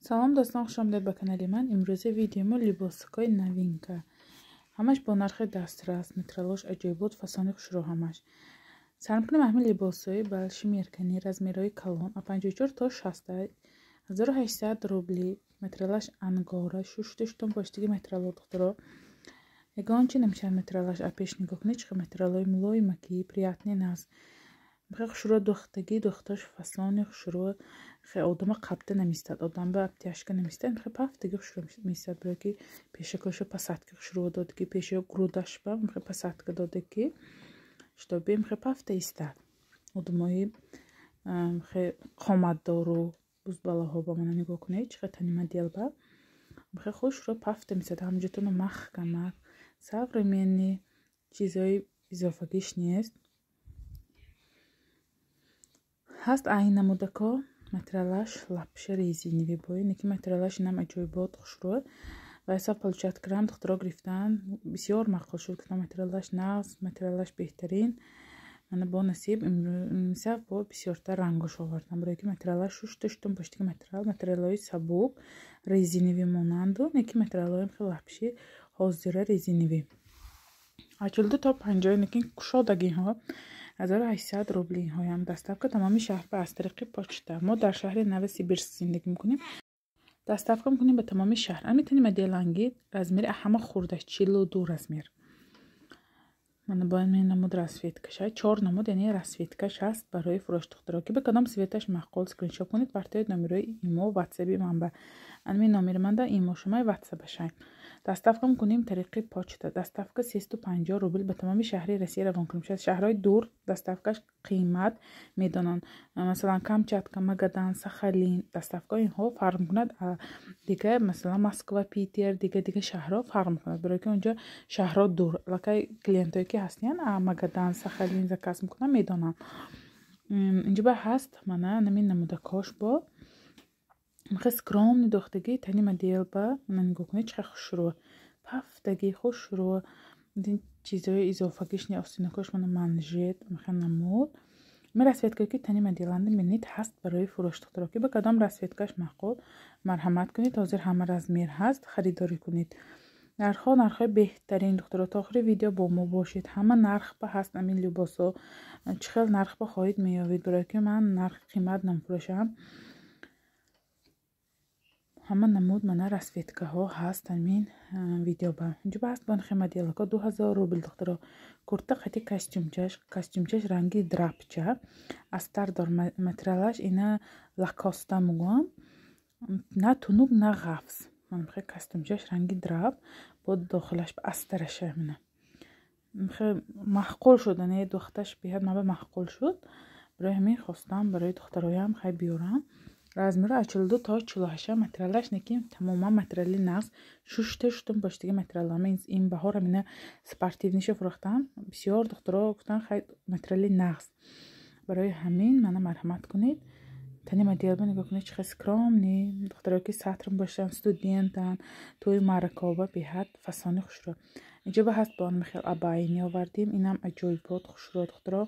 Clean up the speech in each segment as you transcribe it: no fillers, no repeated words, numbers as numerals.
Салом, дӯстон, хуш омадед ба канали ман. Имрӯза видеои мо либосакҳои новинка. Ҳамаш бо нархи дастрас, метралош аҷоибот, фасони хушрӯ ҳамаш. Сар мекунем ҳамин либосҳои большой меркани, размерҳои калон, а 54 то 60, 1800 рубли, материалаш ангора, шушта шутон поштиги материало, духтаро. Ягон чи намешавад материалаш, а пеш нигоҳ кунед, чӣ материалҳои мулоимаки, приятный нағз. Хеле хушрӯ духтагӣ, духташ фасони хушрӯ, хеле одама қабда намеистад, одам ба обтяжка намеистад, хеле пафтаги хушрӯ меистад, барое ки пешакоша посадка хушрӯ додагӣ, пеши грудаш ба хеле посадка додагӣ, чтобы хеле пафта истад. Одамои хеле қоматдору бузбалаҳо ба мана нигоҳ кунед, чӣ хел тани модел ба хеле хушрӯ пафта меистад, ҳамҷотоно маҳкамак, современный, чизҳои изофагиш нест. Ҳаст айн намудако, материалаш лапша резиновый бои, неки материалаш инам аҷоибот хушрӯ. Ва ҳисоб получать кардам, духтаро гирифтан, бисёр маъқул шуд, гуфтам материалаш нағз, материалаш беҳтарин. Мана бо насиб имсаб бо бисёртар рангош овардам, барое ки материалаш шушта шутум поштиги материал, материалҳои сабук, резиновый монанду, неки материалҳои хеле лапши ҳозира резиновый. Аз 42 то 50, неки кушодагиҳо 1800 рубли инҳоям. Доставка тамоми шаҳр ба аз тариқи почта. Мо дар шаҳри Новосибирск зиндагӣ мекунем. Доставка мекунем ба тамоми шаҳр. Ами тани моделанги размери ҳама хурдаш 42 размер. Мана бояд мен намуд расцветкаша, чор намуд, яъне расцветкаш ҳаст барои фурӯш, духтаро. Ки ба кадом цветаш маъқул, скриншот кунед, партоед номерои имо, ватсаби ман ба. Ами номери ман да имо шумай ватсабашай. Доставка мекунем тариқи почта. Доставка 350 рубл ба тамоми шаҳри Россия равон кунем. Шояд шаҳрҳои дур доставкаш қимат медонанд. Масалан, Камчатка, Магадан, Сахалин, доставкаи инҳо фарқ мекунад. Дига, масалан, Москва, Питер, дига дига шаҳрҳо фарқ мекунад. Барое ки онҷо шаҳрҳо дур. Аллакай клиентое ки ҳастиян, Магадан, Сахалин заказ мекунанд, медонанд. Инҷо ба ҳаст мана намин намудакош бо хеле скромный духтагӣ тани модел ба мана нигоҳ кунед, чӣ хел хушрӯ, пафтагӣ хушрӯ, чизҳои изофагиш не, остинакош мана манжет хел намуд. Ми расцветкае ки тани моделанда мебинед ҳаст барои фурӯш, духтаро. Ки ба кадом расцветкаш маъқул, марҳамат кунед, ҳозир ҳама размер ҳаст, харидорӣ кунед. Нархҳо нархҳои беҳтарин, духтаро. То охири видео бо мо бошед. Ҳама нарх ба ҳаст амин либосҳо. Чӣ хел нарх ба хоҳед меёбед, барое ки ман нархи қимат намфурӯшам. Ҳама намуд мана расцветкаҳо ҳаст ҳамин видео ба. Инҷо ба ҳаст бо моделако 2000 рубл, духтаро. Курта қати костюмчаш, костюмчаш ранги драпча, астар дор, материалаш ина лакоста мегӯям, на тунук, на ғафз. Хеле костюмчаш ранги драп, бо дохилаш астараша мина. Хеле маъқул шуд, яъне духташ беҳад ман ба маъқул шуд. Барои ҳамин хостам барои духтароям хай биёрам. Размерро аз 42 то 48, материалаш неки тамоман материали нағз, шушта шутум поштиги материал. Ин баҳор ҳамина спортивныйша фурӯхтам. Бисёр духтаро гуфтанд хай материали нағз. Барои ҳамин мана марҳамат кунед. Тани модел ба нигоҳ кунед, чӣ хел скромный, духтаро ки сатр бошанд, студентанд, тӯи маъракаҳо беҳад фасони хушрӯ. Инҷо ба ҳаст бо он хел абайни овардем, инам аҷоибот хушрӯ, духтаро.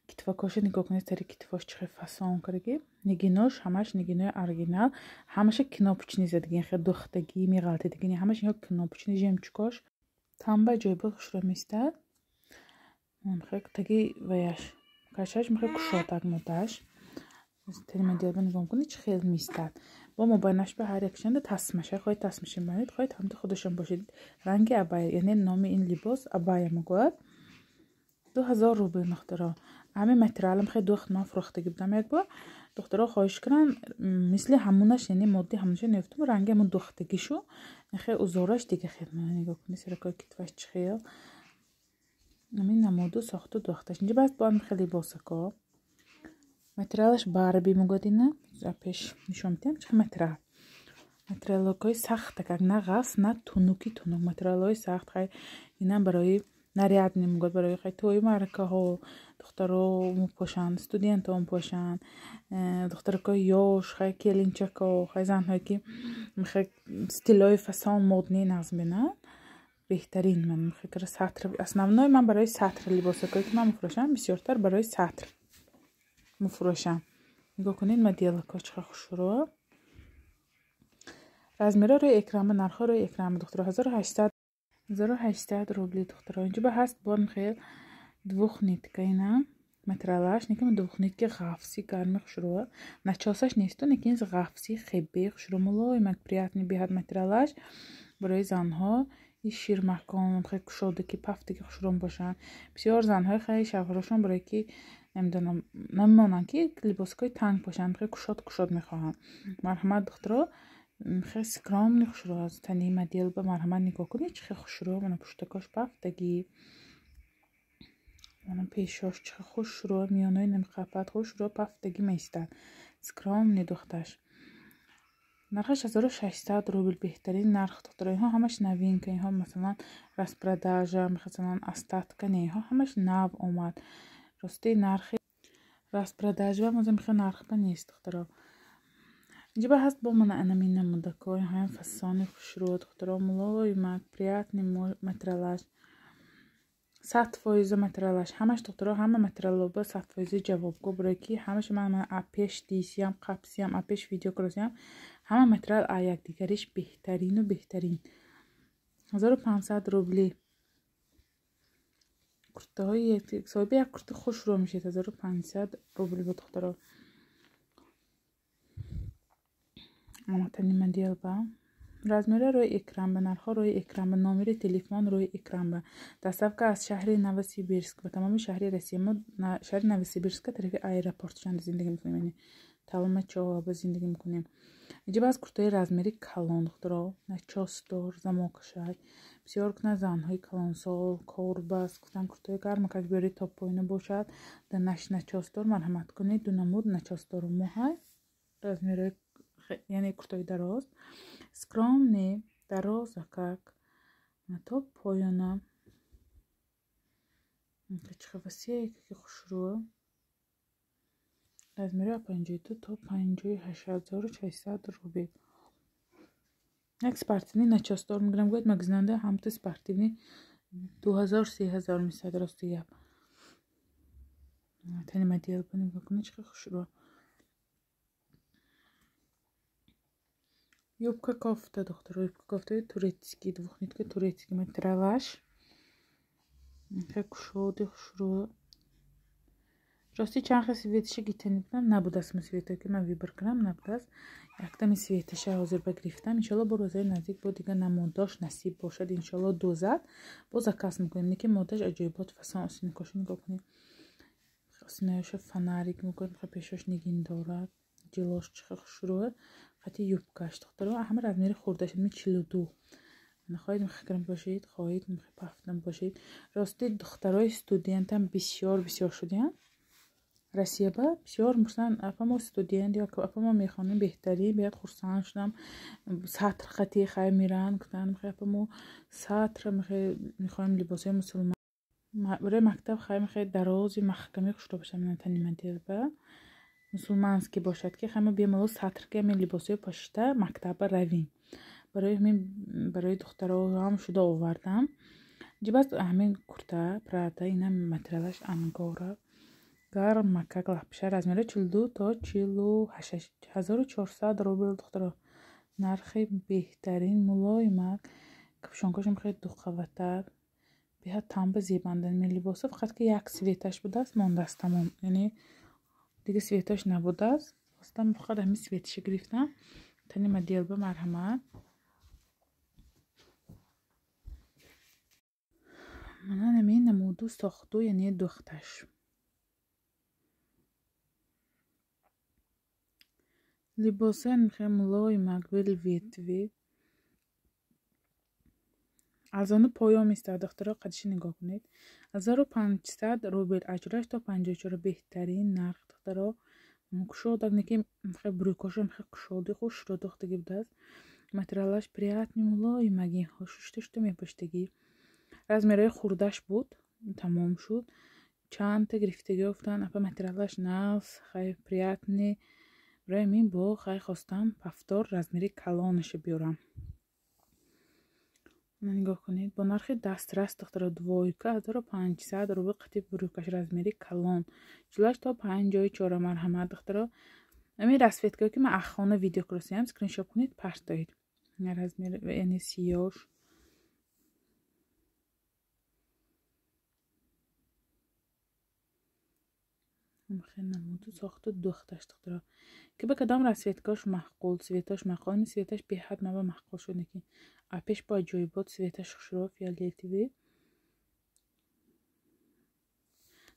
Китфакоша нигоҳ кунед, сари китфош чӣ хел фасон кардагӣ. Нигинош ҳамаш нигинои оригинал, ҳамаша кнопочный задагӣ, хел духтагӣ, меғалтидагӣ, ҳамаш инҳо кнопочный жемчугош. Тамба аҷоибот хушрӯ меистад. Хел таги ваяш кашаш мехел кушодак модаш. Тани моделба нигоҳ кунед, чӣ хел меистад. Бо мобайнаш ба ҳар якшанда тасмаша, хоҳед тасмаша банед, хоҳед ҳамто худашон бошед. Ранги абая, яъне номи ин либос абая мегӯяд. 2000 рубл, духтаро. Ҳамин материалам хеле духт ман фурӯхтагӣ будам як бор. Духтаро хоҳиш кунанд, мисли ҳамунаш, яъне модди ҳамунаша неёфтум, ранги ҳамун духтагишу, хеле узораш дига хел. Мана нигоҳ кунед, саракои китфаш чӣ хел. Ҳамин намуду сохту духташ. Инҷо баъд бо ҳамин хел либосако. Материалаш барби мегӯяд ина. Пеш нишон медиҳам чӣ хел материал. Материалҳои сахт, как на ғафз, на тунуки тунук. Материалҳои сахт, хай инам барои нарядный мегӯяд, барои хай тӯи маъракаҳо духтаро мепошанд, студентҳо мепошанд, духтаракои ёш, хай келинчако, хай занҳое ки хай стилҳои фасон модный нағз мебинанд. Беҳтарин ман фикр сатр. Основной ман барои сатр либосакое ки ман мефурӯшам, бисёртар барои сатр мефурӯшам. Нигоҳ кунед моделако чӣ хел хушрӯ. Размерҳо рӯи экран ба, нархҳо рӯи экран ба, духтаро. 1800 рубли, духтаро. Инҷо ба ҳаст бон хел двухнитка, ина материалаш неким двухнитки ғафси гарми хушрӯ. Начосаш несту, некин ғафси хебе хушрӯ, мулоимак, приятный беҳад материалаш барои занҳо. И ширмакон хеле кушода ки пафтаги хушрӯ бошанд. Бисёр занҳои хеле шавҳарошон барое ки намедонам намемонанд ки либосҳои танг бошанд, хеле кушод кушод мехоҳанд. Марҳамат, духтаро, хеле скромный хушрӯ аст. Тани модел ба марҳамат нигоҳ кунед, чӣ хел хушрӯ, мана пуштакош пафтагӣ. Мана пешош чӣ хел хушрӯ, миёнаи намеқафад, хушрӯ пафтагӣ меистад. Скромный духташ. Нархаш 1600 рубл, беҳтарин нарх, духтаро. Инҳо ҳамаш новинка, инҳо масалан распродажа, масалан остатка не, инҳо ҳамаш нав омад. Рости нархи распродажа маза мехо нарх ба нест, духтаро. Инҷо ба ҳаст бо мана анамин намудако, инҳоям фасони хушрӯ, духтаро, мулоимак, приятный материалаш. 100% материалаш ҳамаш, духтаро, ҳама материалҳо 100% ҷавобгӯ, барое ки ҳамаша ман апеш дисиям, қапсиям, апеш видео кросиям, ҳама материал а якдигариш беҳтарину беҳтарин. 1500 рубли. Куртаҳои соҳиби як курта хушрӯ мешавед, 1500 рубли бо, духтаро. Тани модел ба размерҳо рӯи экран ба, нархҳо рӯи экран ба, номери телефон рӯи экран ба. Доставка аз шаҳри Новосибирск ба тамоми шаҳри Россия. Мо шаҳри Новосибирска тарафи аэропорт чанд зиндагӣ мекунем, яъне Талмачоба зиндагӣ мекунем. Инҷо баъз куртаи размери калон, духтаро, начосдор, замокашай. Бисёр кунад занҳои калонсол, корбаст, гуфтан куртаи гармакак биёред то поёна бошад. Дар наш начосдор марҳамат кунед, ду намуд начосдору мо ҳай. Размерҳои яъне куртаи дароз, скромный, дарозакак, то поёна. Чӣ васеъ ки хушрӯ. Размери 52 то 58, 1600 рубл. Як спортивный начосдор мегирам, гӯяд магазинанда ҳамто спортивный 2000 3000 месад, рости гап. Тани модел ба нигоҳ кунед, чӣ хушрӯ. Юбка кофта, духтаро, юбка кофтаи турецкий, двухнитка турецкий материалаш. Хеле кушоди хушрӯ. Рости чанд хел светаша гитани будам, набудааст мо светое ки ман выбор кунам, набудааст. Яктами светаша ҳозир ба гирифтам. Иншоалло бо рӯзаи наздик бо дигар намудош насиб бошад, иншоалло дозад, бо заказ мекунем. Неки модаш аҷоибот фасон, осинакоша нигоҳ кунед. Осинаёша фонарик мекунед, пешош нигин дорад. Ҷилош чӣ хел хушрӯ. Хати юбкаш, духтаро, ҳама размери хурдаш, 42. Хоҳед мехакрам бошед, хоҳед пафтам бошед. Рости духтарои студентам бисёр бисёр шудиянд. Россия ба бисёр мурсанд, апа мо студент ё апа мо мехонем, беҳтарин, беҳад хурсанд шудам. Сатр хати хай меранд, гуфтанд апа мо сатр мехоҳем либосҳои мусулмон. Барои мактаб хай мехоҳед дарози маҳками хушрӯ бошад, тани модел ба мусулманский бошад ки ҳама бемалол сатр ки ҳамин либосҳои пошида мактаба равем. Барои ҳамин барои духтаро ҳам шуда овардам. Инҷо бас ҳамин курта Прада, ина материалаш ангора. Гармакак лапша, размери 42 то 48, 1400 рубл, духтаро. Нархи беҳтарин, мулоимак. Капюшонкашам хеле дуқавата. Беҳад тамба зебандан ин либосо, фақат ки як светаш будааст, мондааст тамом. Яъне дига светаш набудааст. Хостам фақат ҳамин светаша гирифтам. Тани модел ба марҳамат. Мана ҳамин намуду сохту, яъне духташ. Либосҳои хеле мулоимак, велветви. Аз ону поён местад, духтаро, қадиша нигоҳ кунед. 1500 рубл, аҷраш то 54, беҳтарин нарх, духтаро. Кушодак неки хеле брюкошам хеле кушоди хушрӯ духтагӣ будааст. Материалаш приятный, мулоимагӣ, шушта шута мепӯштагӣ. Размерҳои хурдаш буд, тамом шуд. Чандта гирифтагӣ гуфтанд, апа материалаш нағз, хеле приятный. Барои ҳамин бо хай хостам пафтор размери калонаша биёрам. Нигоҳ кунед, бо нархи дастрас, духтаро, двойка 1500 рубл, қати брюкаш размери калон. Чилаш то 54, марҳамат, духтаро. Ҳамин расцветкае ки ман ахона видео кросиям, скриншот кунед, партоед. Размер яъне сиёш. Хеле намуду сохту духташ духтаро. Ки ба кадом расцветкаш маъқул, цветаш маъқул, ин цветаш беҳад маба маъқул шуд, лекин а пеш бо аҷоибот цветаш хушро фиолетовый.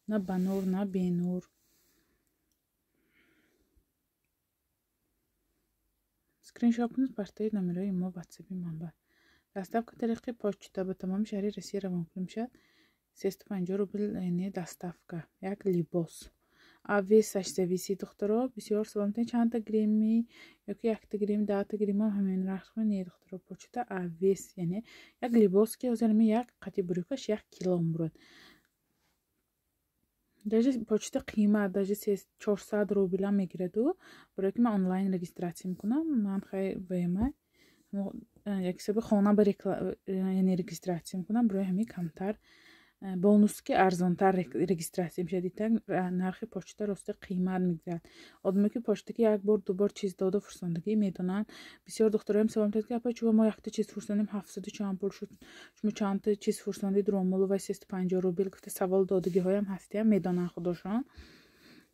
На ба нур, на бенур. Скриншот кунед, партоед номерои мо ватсапи манба. Доставка тариқи почта ба тамоми шаҳри Россия равон кунем шавад. 350 рубл яъне доставка. Як либос. А весаш зависит духтаро, бисёр савол метавонед чандта гримми ёки якта грим, даҳта гримам ҳамин рақм не духтаро, почта а вес яъне як либос ки ҳозир ҳамин як қати брюкаш 1 кило мебурад. Даже почта қимат, даже 400 рублам мегираду, барое ки ман онлайн регистрация мекунам, ман хай вма як ҳисоби хона ба яъне регистрация мекунам, барои ҳамин камтар бонус ки арзонтар регистрация мешавад. Итак нархи почта росте қимат мегирад. Одаме ки почта ки як бор ду бор чиз дода фурсондагӣ медонанд. Бисёр духтароям савол метавонад ки апа чӯба мо якта чиз фурсондем 700 чанд пул шуд, шумо чандта чиз фурсондед ромулу вай 350 рубл гуфта савол додагиҳоям ҳастиям, медонанд худошон.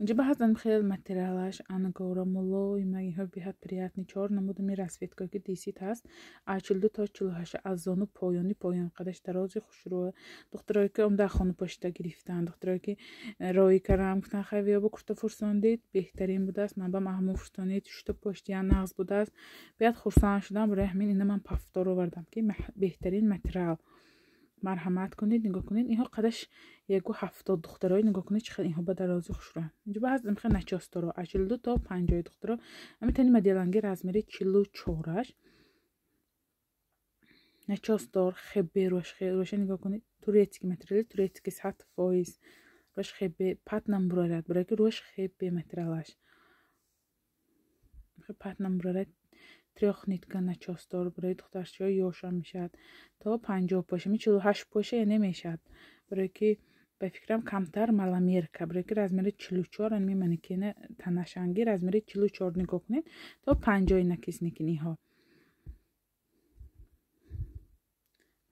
Инҷа ба ҳастанд хеле материалаш ангора мулоим, инҳо беҳад приятный. 4 намуди расцветка ки дисит ҳаст, аз 42 то 48 аз зону поёни поён қадаш дарози хушрӯ. Духтарое ки омда хона пошта гирифтанд, духтарое ки роӣ кардам гуфтанд хай виё бо курта фурсондед, беҳтарин будааст, ман ба маҳмуд фурсонед, шута поштиян нағз будааст. Беҳад хурсанд шудам, барои ҳамин ина ман пафтор овардам ки беҳтарин материал. Марҳамат кунед, нигоҳ кунед. Инҳо қадаш 1.70 духтарои, нигоҳ кунед чӣ хел инҳо ба дарози хушрӯянд. Инҷо ба ҳаст хел начосторо аз 42 то 50 духтаро. Ҳамин тани моделанги размери 44-аш. Начостор хебе рӯш рӯша нигоҳ кунед. Турецкий материали, турецкий 100%. Рӯш хебе пат намбурарад, барои ки рӯш хебе материалаш. Пат намбурарад. Трёхнитка начостор барои духтарчаҳо ёшам мешавад. То 50 поша, 48 поша яъне мешавад. Барои ки ба фикрам камтар маломерка, барои ки размери 44 ами манекена танашанги размери 44 нигоҳ кунед то 50 накисникин инҳо.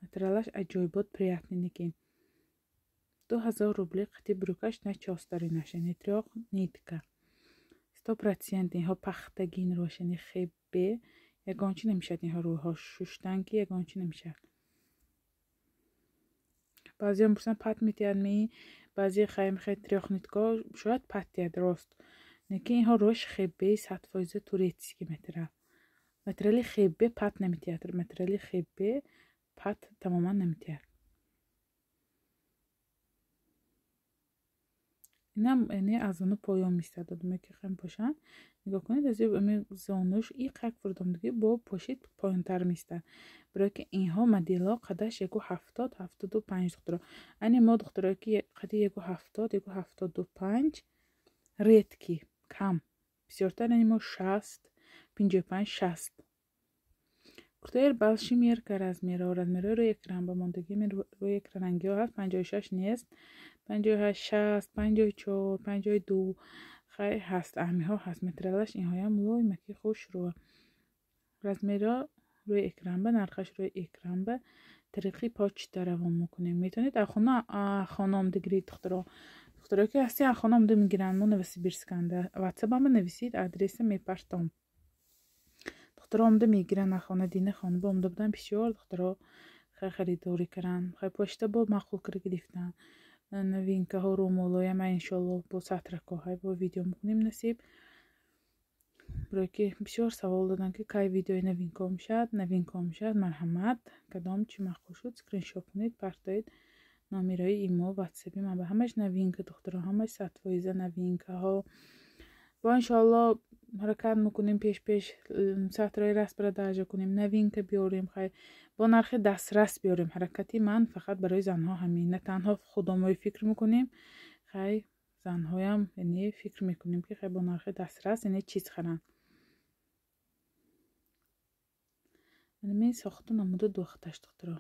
Материалаш аҷоибот приятный никин. 2000 рубли қати брюкаш начостори наша, яъне трёхнитка. 100% инҳо пахтагин рошани хебе, ягон чи намешавад инҳо рӯйҳо шуштан ки ягон чи намешавад. Баъзеҳо мепурсанд пат метиҳад ми, баъзе хай трёхнитка шояд пат диҳад рост. Лекин инҳо рӯш хебе 100% турецкий материал. Материали хебе пат наметиҳад, материали хебе пат тамоман наметиҳад. Инам яъне аз зону поён меистад. Одаме ки хем пошанд, нигоҳ кунед, аз зонуш иқак фурдомдагӣ бо пошид поёнтар меистад. Барое ки инҳо моделҳо қадаш 1.70, 75 духтаро. Айни мо духтарое ки қади 1.70, 1.75 редки, кам. Бисёртар яъне мо 60, 55, 60. Куртаи балши мерка размерҳо, размерҳои рӯи экран ба мондагӣ рӯи экран рангиҳо ҳаст, 56 нест, 58, 60, 54, 52 хай ҳаст, аҳмиҳо ҳаст. Материалаш инҳоям мулоимаки хушрӯ. Размерҳо рӯи экран ба, нархаш рӯи экран ба тариқи почта равон мекунем. Метавонед аз хона омда гиред духтаро. Духтаро ки ҳасти аз хона омда мегиранд, мо Новосибирсканда. Ватсапама нависед, адреса мепартом. Духтаро омда мегиранд аз хона, дина хона ба омда будан бисёр духтаро хай харидорӣ карданд. Хай почта бо маъқул кара гирифтанд. Новинкаҳо рӯмолоям иншоалло бо сатракоҳай бо видео мекунем насиб. Барое ки бисёр савол доданд ки кай видеои новинкаҳо мешавад, новинкаҳо мешавад. Марҳамат, кадом чи маъқул шуд скриншот кунед, партоед номерои имо, ватсапи ман ба ҳамаш новинка духтаро, ҳамаш 100% новинкаҳо. Бо иншоалло ҳаракат мекунем пеш-пеш сатрои распродажа кунем, новинка биёрем, хай бо нархи дастрас биёрем. Ҳаракати ман фақат барои занҳо ҳамин, на танҳо худомои фикр мекунем, хай занҳоям яъне фикр мекунем ки хай бо нархи дастрас яъне чиз харанд. Ҳамин сохту намуду духташ духтаро.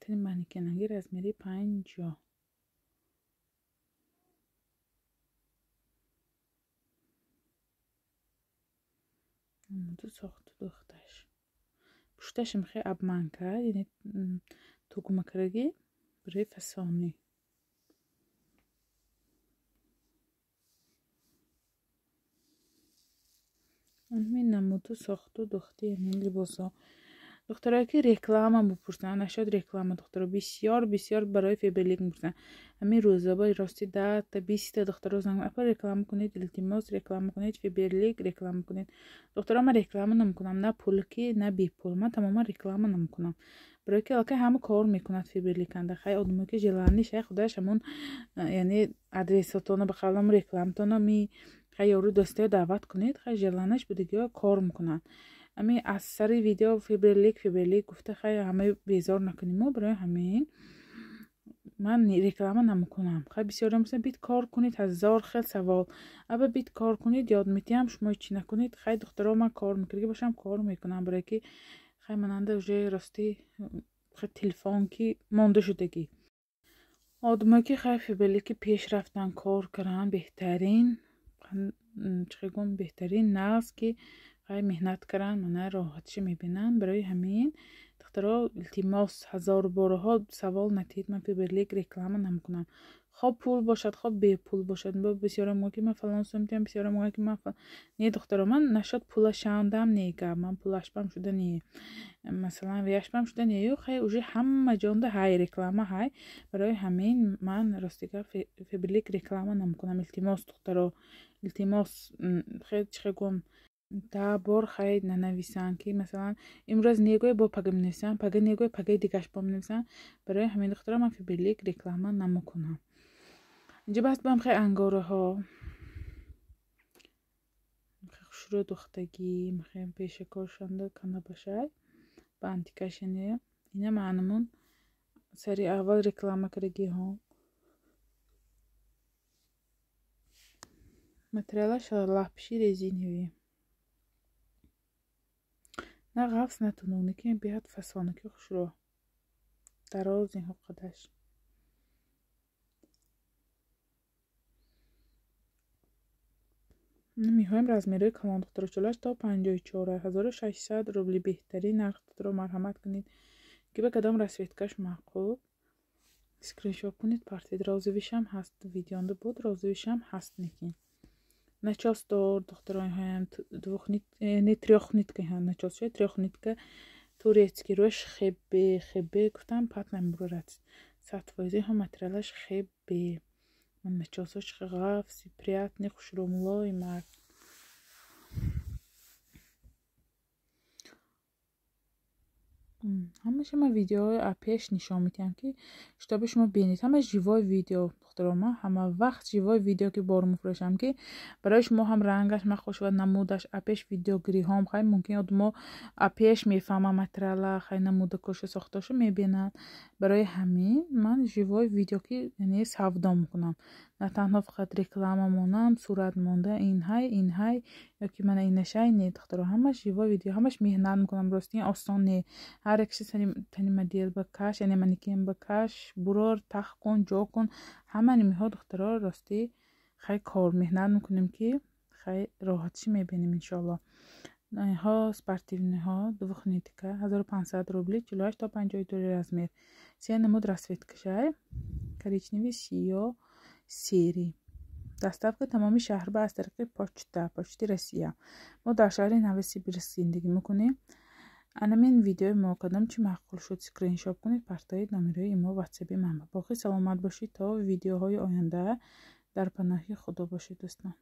Тани манекенаги размери 50. Намуду сохту духташ. Пушташам хе обманка, яъне тугмакараги барои фасонӣ. Ҳамин намуду сохту духти ҳамин либосҳо. Духтарое ки реклама мепурсанд, нашод реклама духтаро бисёр бисёр барои Фаберлик мепурсанд. Ҳамин рӯза рости 10та 20та духтаро занг апа реклама кунед, илтимос реклама кунед, Фаберлик реклама кунед. Духтаро ман реклама намекунам, на пулки, на бепул. Ман тамоман реклама намекунам. Барои ки аллакай ҳама кор мекунад Фаберликанда. Хай одамое ки желание шай худаш ҳамон яъне адресотона ба қавлам рекламатона ми хай ёру дӯстаё даъват кунед, хай желание ш будагиҳо кор мекунанд. Ами аз сари видео Фаберлик Фаберлик гуфта хай ҳама безор накунем мо. Барои ҳамин ман реклама намекунам. Хай бисёре мепурсанд бит кор кунед, ҳазор хел савол. Аба бит кор кунед, ёд метиҳам, шумо чӣ накунед. Хай духтаро ман кор мекарда бошам, кор мекунам, барои ки хай мананда уже рости хай телефон ки монда шудагӣ. Одамое ки хай Фаберлики пеш рафтан кор карданд, беҳтарин чӣ гум беҳтарин нағз ки хай меҳнат карданд, мана роҳатша мебинанд. Барои ҳамин духтаро илтимос ҳазор борҳо савол натиҳед, ман Фаберлик реклама намекунам. Хоб пул бошад, хоб бепул бошад. Бисёре мегӯянд ки ман фалон сум метиҳам, бисёре мегӯянд ки ман не духтаро ман нашод пулашандам не гап, ман пулашбам шуда не, масалан вияшбам шуда не. Ё хай уже ҳама ҷонда ҳай реклама ҳай. Барои ҳамин ман рости гап Фаберлик реклама намекунам. Илтимос духтаро, илтимос хел чӣ гум 10 бор хай нанависанд ки масалан имрӯз негӯя бо пага менависанд, пага негӯя пагаи дигаш бо менависанд. Барои ҳамин духтаро ман Фаберлик реклама намекунам. Инҷа баъд бам хай ангораҳо хушрӯ духтагӣ мехоҳем пешакоршанда канабашай ба антикашане. Ина маънамон сари аввал реклама кардагиҳо. Материалаш лапши резиновӣ. На ғафс, на тунук, ки беҳад фасонаки хушрӯ. Дароз инҳо қадаш. Мехоҳем размерҳои калон духтаро чолаш то 54 1600 рубли беҳтарин нарх духтаро марҳамат кунед. Ки ба кадом расцветка ш маъқул скриншот кунед, партед. Розовый шам ҳаст, видеонда буд, розовый шам ҳаст некин. Начёс дор духтаро ҳаям не трёхнитка начёс шуд, трёхнитка турецкий рӯяш хебе хебе гуфтам пат намебурад. 100% ҳам материалаш хебе. Начёсош ғафси приятный хушрӯ мулоим аст. Ҳамаша ман видеои пеш нишон медиҳам ки чтобы шумо бинед. Ҳама живой видео духтаро, ман ҳама вақт живой видео ки бор мефурӯшам ки барои шумо ҳам рангаш махуш ва намудаш апеш видеогириҳом хай мумкин одамо апеш мефаҳманд материала хай намудакоша сохташа мебинанд. Барои ҳамин ман живой видео ки яъне савдо мекунам. На танҳо фақат реклама монам, сурат монда ин ҳай ин ҳай ё ки мана инашай не духтаро, ҳамаш живой видео, ҳамаш меҳнат мекунам. Рости осон не. Ҳар як чиз тани модел ба каш, яъне манекен ба каш, бурор, тах кун, ҷо кун, ҳама нимиҳо духтаро рости хай кор меҳнат мекунем ки хай роҳатши мебинем иншоалло. Инҳо спортивный ҳо двухнитка 1500 рубли, 48 то 52 размер. Се намуд расцветка шай, коричневый, сиёҳ, серый. Доставка тамоми шаҳр ба аз тариқи почта, почти Россия. Мо дар шаҳри Новосибирск зиндагӣ мекунем. Анамин видеои мо кадом чӣ маъқул шуд, скриншот кунед, партоед номерои имо ватсапи ман. Боқӣ саломат бошед то видеоҳои оянда. Дар паноҳи Худо бошед дӯстон.